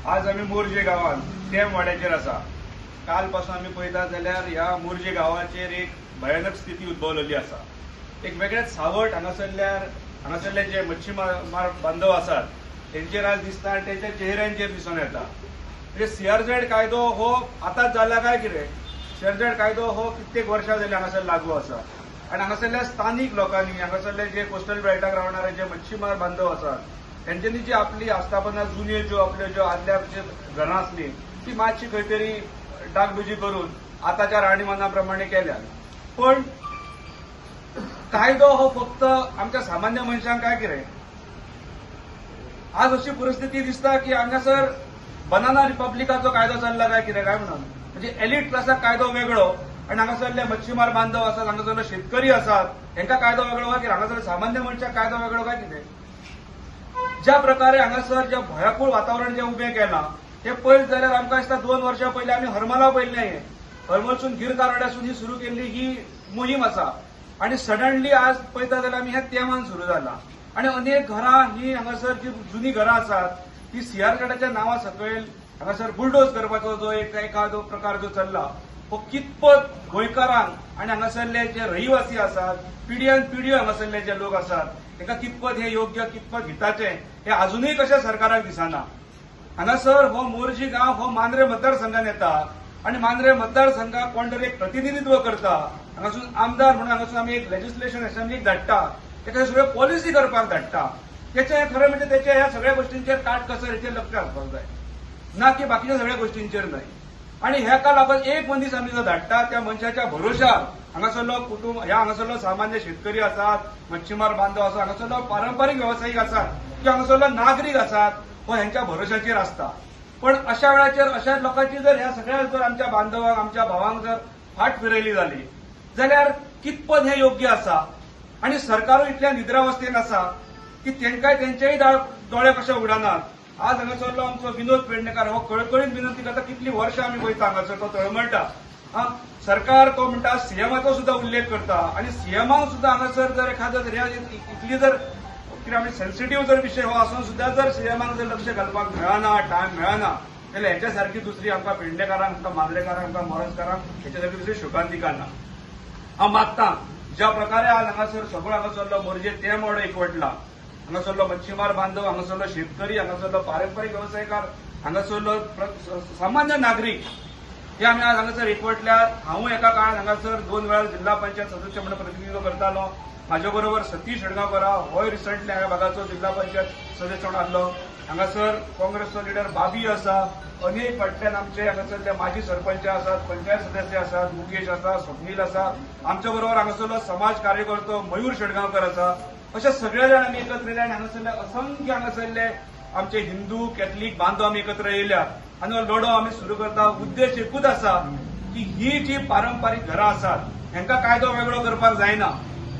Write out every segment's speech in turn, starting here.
आज आमी मोरजे गांवांत तेम वाड्याचेर आसा. काल पासून आमी पळयता जाल्यार ह्या मोरजे गांवाचेर एक भयानक स्थिती उद्भवलेली आसा. एक वेगळेच सावट हांगासरले जे मच्छीमार बांधव आसात तेंचेर आज दिसता आनी तेंच्या चेहऱ्यांचेर दिसून येता. म्हणजे सीआरझेड कायदो हो आतांच जाला काय कितें? सीआरझेड कायदो हो कित्येक वर्सां जाली हांगासर लागू आसा आनी हांगासरल्या स्थानीक लोकांनी, हांगासरले जे कोस्टल बेल्टाक रावणारे जे मच्छीमार बांधव आसात तेंच्यांनी जी आपली आस्थापना जुन्यो ज्यो आपल्यो ज्यो आदल्या घरां आसली ती मातशी खंय तरी डागडुजी करून आतांच्या राहणीमाना प्रमाणे केल्या. पण कायदो हो फक्त आमच्या सामान्य मनशांक काय कितें? आज अशी परिस्थिती दिसता की हांगासर बनाना रिपब्लिकाचो कायदो चल्ला काय कितें काय म्हणून. म्हणजे एलिट क्लासाक कायदो वेगळो आनी हांगासरले मच्छीमार बांधव आसात, हांगासरले शेतकरी आसात हेंकां कायदो वेगळो काय कितें? हांगासरले सामान्य मनशाक कायदो वेगळो काय कितें? ज्या प्रकारे हांगासर जें भयाकूळ वातावरण जें उबें केलां तें पळयत जाल्यार आमकां दिसता 2 वर्सां पयलीं आमी हरमला पळयल्लें. हें हरमलसून गिर कारवाड्यासून ही सुरू केल्ली ही मोहीम आसा आनी सडनली आज पळयता जाल्यार आमी ह्या तेमान सुरू जाला आनी अनेक घरां ही हांगासर जी जुनी घरां आसात ती सीआरझेडाच्या नांवा सकयल हांगासर बुलडोज करपाचो जो एक एखादो प्रकार जो चल्ला हो कितपत गोंयकारांक आनी हांगासरले जे रहिवासी आसात, पिढ्यान पिढ्यो हांगासरले जे लोक आसात तांकां कितपत हे योग्य, कितपत हिताचें हें आजुनूय कशें सरकाराक दिसना. हांगासर हो मोरजी गांव हो मांद्रे मतदारसंघात येता आनी मांद्रे मतदारसंघाक कोण तरी एक प्रतिनिधित्व करता. हांगासून आमदार म्हणून हांगासून आमी एक लेजिस्लेशन असेंब्लीक धाडटा, ताका सगळ्यो पॉलिसी करपाक धाडटा. तेचें खरें म्हणजे तेच्या ह्या सगळ्या गोष्टींचेर काटकसर हेचेर लक्ष आसपाक जाय, ना की बाकीच्या सगळ्या गोष्टींचेर न्हय. आनी हेका लागून एक मनीस आमी जो धाडटा त्या मनशाच्या भरोशार हांगासरलो कुटुंब, ह्या हांगासरलो सामान्य शेतकरी आसात, मच्छीमार बांधव आसात, हांगासरलो पारंपारीक वेवसायीक आसात किंवा हांगासरलो नागरीक आसात हो हेंच्या भरोशाचेर आसता. पण अशा वेळाचेर अशा लोकांची जर ह्या सगळ्या जर आमच्या बांधवांक, आमच्या भावांक जर फाट फिरयली जाली जाल्यार कितपत हें योग्य आसा? आनी सरकारूय इतल्या निद्रावस्थेन आसा की तेंकांय तेंचेय दोळे कशे उगडनात. आज हांगासरलो आमचो विनोद पेडणेकार हो कळकळीन विनंती करता, कितली वर्सां आमी वयता हांगासर तो तळमळटा. सरकार तो म्हणटा सीएमाचो सुद्दां उल्लेख करता आनी सीएमाक सुद्दां हांगासर जर एखादो जर इतली जर कितें आमी सेन्सिटीव जर विशय हो आसून सुद्दां जर सीएमाक जर लक्ष घालपाक मेळना, टायम मेळना जाल्यार हेच्या सारकी दुसरी आमकां पेडणेकारांक, आमकां मांद्रेकारांक, आमकां मोरजकारांक हेच्या सारकी दुसरी शोकांतिका ना. हांव मागता ज्या प्रकारे आज हांगासर सगळो हांगासरलो मोरजे ते मोड एकवटला, हांगासरलो मच्छीमार बांधव, हांगासरलो शेतकरी, हांगासरलो पारंपारीक वेवसायकार, हांगासरलो सामान्य नागरीक हे आमी आज हांगासर एकवटल्यात. हांवूय एका काळार हांगासर 2 वेळार जिल्हा पंचायत सदस्य म्हणून प्रतिनिधित्व करतालो. म्हाज्या बरोबर सतीश शेडगांवकर होय रिसंटली ह्या भागाचो जिल्हा पंचायत सदस्य म्हणून आसलो. हांगासर काँग्रेसचो लिडर बाबी आसा, अनेक फाटल्यान आमचे हांगासरले माजी सरपंच आसात, पंचायत सदस्य आसात, मुकेश आसा, स्वप्नील आसा, आमच्या बरोबर हांगासरलो समाज कार्यकर्तो मयूर शेडगांवकर आसा. अशे सगळे जाण आमी एकत्र येयले आनी हांगासरले असंख्य हांगासरले आमचे हिंदू कॅथलीक बांधव आमी एकत्र येयल्या आनी हो लढो आमी सुरू करता. उद्देश एकूच आसा की ही जी पारंपारीक घरां आसात हेंकां कायदो वेगळो करपाक जायना.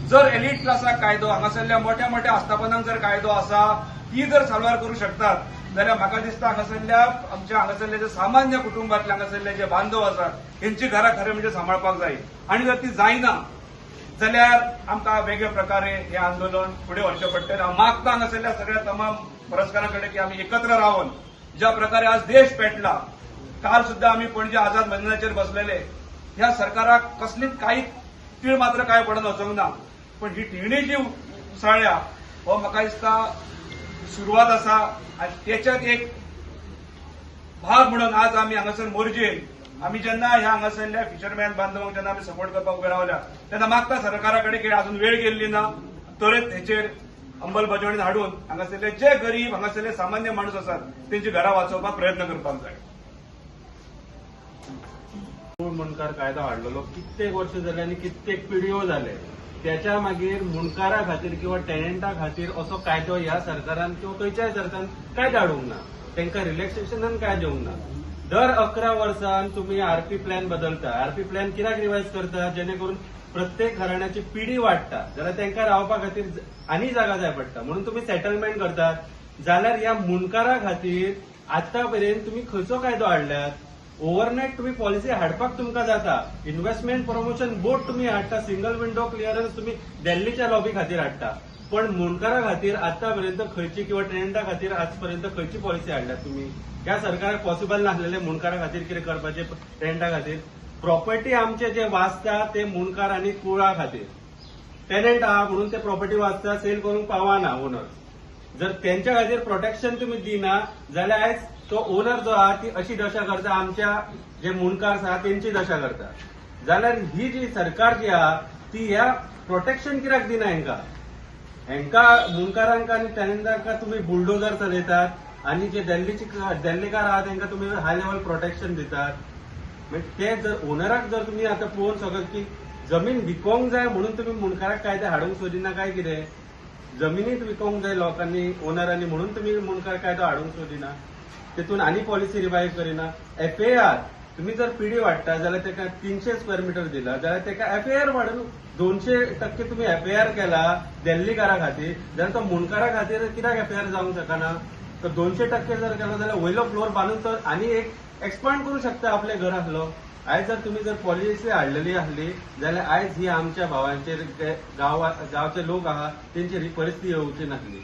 जर एलिट क्लासाक कायदो, हांगासरल्या मोठ्या मोठ्या आस्थापनांक जर कायदो आसा ती जर साल्वार करूं शकतात जाल्यार म्हाका दिसता हांगासरल्या आमच्या हांगासरले जे सामान्य कुटुंबांतले हांगासरले जे बांधव आसात हेंची घरां खरें म्हणजे सांबाळपाक जाय. आनी जर ती जायना जाल्यार आमकां वेगळे प्रकारे हें आंदोलन फुडें व्हरचें पडटलें. हांव मागता हांगासरल्या सगळ्या तमाम पुरस्कारां कडेन की आमी एकत्र रावन ज्या प्रकारे आज देश पेटला, काल सुद्दां आमी पणजे आझाद मैदानाचेर बसलेले, ह्या सरकाराक कसलीच कांय तीळ मात्र काय पडून वचूंक ना, पण ही टिळणी जी उसळ्या हो म्हाका दिसता सुरवात आसा आनी तेच्यात एक भाग म्हणून आज आमी हांगासर मोरजेन आमी जेन्ना ह्या हांगासरल्या फिशरमॅन बांधवांक जेन्ना आमी सपोर्ट करपाक उबे रावल्या तेन्ना मागता सरकारा कडेन की अजून वेळ गेल्ली ना, तरच हेचेर अंमलबजावणी हाडून हांगासरले जे गरीब, हांगासरले सामान्य माणूस आसात तेंची घरां वाचोवपाक प्रयत्न करपाक जाय. मुंडकार कायदो हाडलेलो कित्येक वर्ष जाले आनी कित्येक पिढयो जाले, त्याच्या मागीर मुंडकारा खातीर किंवा टेनंटा खातीर असो कायदो ह्या सरकारान किंवा खंयच्याय सरकारान कांयच हाडूंक ना, तांकां रिलॅक्सेशनान कांय दिवंक ना. दर 11 वर्सान तुमी आरपी प्लॅन बदलता. आरपी प्लॅन कित्याक रिवायज करता? जेणे करून प्रत्येक घराण्याची पिढी वाडटा जाल्यार तांकां रावपा खातीर आनी जागा जाय पडटा, म्हणून तुमी सेटलमेंट करतात. जाल्यार ह्या मुंडकारा खातीर आतां पर्यंत तुमी खंयचो कायदो हाडल्यात? ओव्हरनायट तुमी पॉलिसी हाडपाक तुमकां जाता. इन्व्हेस्टमेंट प्रमोशन बोर्ड तुमी हाडटा, सिंगल विंडो क्लियरन्स तुमी दिल्लीच्या लॉबी खातीर हाडटा, पण मुंडकारा खातीर आतां पर्यंत खंयची किंवा टेनंटा खातीर आजपर्यंत खंयची पॉलिसी हाडल्या तुमी? ह्या सरकाराक पॉसिबल नासलेले मुंडकारा खातीर कितें करपाचें, टेनंटा खातीर. प्रॉपर्टी आमचे जे वाचता ते मुंडकार आनी कुळा खातीर. टेनंट आहा म्हणून ते प्रॉपर्टी वाचता, सेल करूंक पावना ओनर. जर तेंच्या खातीर प्रोटेक्शन तुमी दिना जाल्यार आयज तो ओनर जो आहा ती अशी दशा करता, आमच्या जे मुंडकार आहा तेंची दशा करता. जाल्यार ही जी सरकार जी आहा ती ह्या प्रोटेक्शन कित्याक दिना हेंकां? हेंकां मुंडकारांक आनी टेनंटांक तुमी बुलडोजर चलयतात आनी जे दिल्लीचे दिल्लीकार आहा तेंकां तुमी हाय लेवल प्रोटेक्शन दितात. मागीर ते जर ओनराक जर तुमी आतां पळोवंक शकत की जमीन विकोंक जाय म्हणून तुमी मुंडकाराक कायदे हाडूंक सोदिना काय कितें? जमिनीत विकोंक जाय लोकांनी, ओनरांनी, म्हणून तुमी मुंडकार कायदो हाडूंक सोदिना, तेतून आनी पॉलिसी रिवायव करिना. एफएआर तुमी जर पिडी वाडटा जाल्यार तेका 300 स्क्वेअर मिटर दिला जाल्यार तेका एफएआर वाडून 200% तुमी एफएआर केला दिल्लीकारा खातीर, जाल्यार तो मुंडकारा खातीर कित्याक एफआयआर जावंक शकना? तर 200% जर केलो जाल्यार वयलो फ्लोर बांदून तो आनी एक एक्सपांड करूं शकता आपलें घर आसलो. आयज जर तुमी जर पॉलिसी हाडलेली आसली जाल्यार आयज ही आमच्या भावांचेर, गांवचे लोक आहा तेंचेर ही परिस्थिती येवची नासली.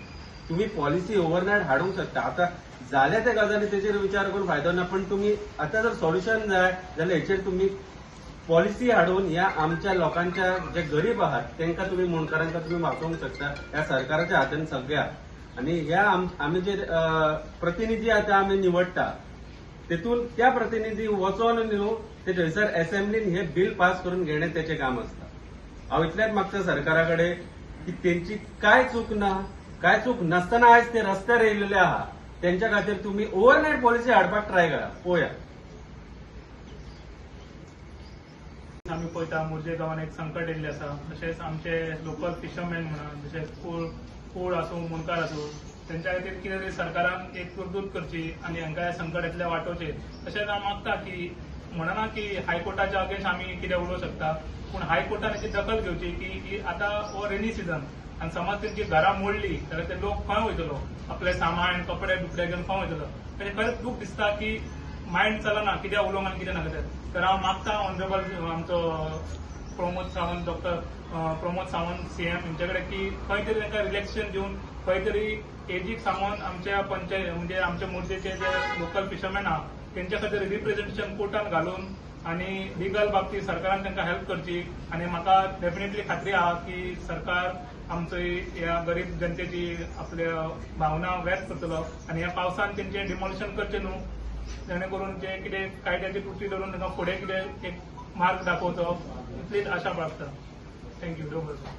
तुम्ही पॉलिसी ओव्हरनायट हाडूंक शकता. आतां जाल्या त्या गजाली तेचेर विचार करून फायदो ना, पण तुमी आतां जर सोल्युशन जाय जाल्यार हेचेर तुमी पॉलिसी हाडून ह्या आमच्या लोकांच्या जे गरीब आहात तेंकां तुमी, मुंडकारांकां तुमी वाचोवंक शकता ह्या सरकाराच्या हातान सगळ्या. आनी ह्या आमी जे प्रतिनिधी आतां आमी निवडटा तेतून त्या प्रतिनिधी वचोन न्हू ते थंयसर एसेंब्लीन हे बील पास करून घेणें तेचें काम आसता. हांव इतलेंच मागता सरकारा कडेन की तेंची कांय चूक ना, कांय चूक नासतना आयज ते रस्त्यार येयलेले आहा, तेंच्या खातीर तुमी ओव्हरनायट पॉलिसी हाडपाक ट्राय करा पळोवया. आमी पळयता मोरजे गांवांत एक संकट येयल्लें आसा. तशेंच आमचे लोकल फिशरमॅन म्हणा, तशेंच कूळ आसूं, मुंडकार आसूं, तेंच्या खातीर कितें तरी सरकारान एक तरतूद करची आनी हांकां ह्या संकटांतल्यान वाटोवचें. तशेंच हांव मागता की म्हणना की हायकोर्टाच्या अगेन्स्ट आमी कितें उलोवंक शकता, पूण हायकोर्टान हेची दखल घेवची की ही आतां हो रेनी सिजन आनी समज तेंची घरां मोडली जाल्यार ते लोक खंय वयतलो, आपलें सामान कपडे बिपडे घेवन खंय वयतलो. तेजें खरेंच दूख दिसता की मायंड चलना कितें उलोवंक आनी कितें नाका तें. तर हांव मागता ऑनरेबल आमचो प्रमोद सावंत, डॉक्टर प्रमोद सावंत सीएम हेंचे कडेन की खंय तरी तांकां रिलॅक्सेशन दिवन खंय तरी एजीक सांगून आमच्या पंचायत म्हणजे आमच्या मोरजेचे जे लोकल फिशरमॅन आहा तेंच्या खातीर रिप्रेझेंटेशन कोर्टान घालून आनी लिगल बाबतींत सरकारान तांकां हेल्प करची. आनी म्हाका डेफिनेटली खात्री आहा की सरकार आमचो ह्या गरीब जनतेची आपल्या भावना व्यक्त करतलो आनी ह्या पावसान तेंचें डिमॉलिशन करचें न्हू, जेणे करून जे कितें कायद्याची त्रुटी धरून तांकां फुडें कितें एक मार्ग दाखोवचो इतलीच आशा बाळगता. Thank you. देव बरें करूं.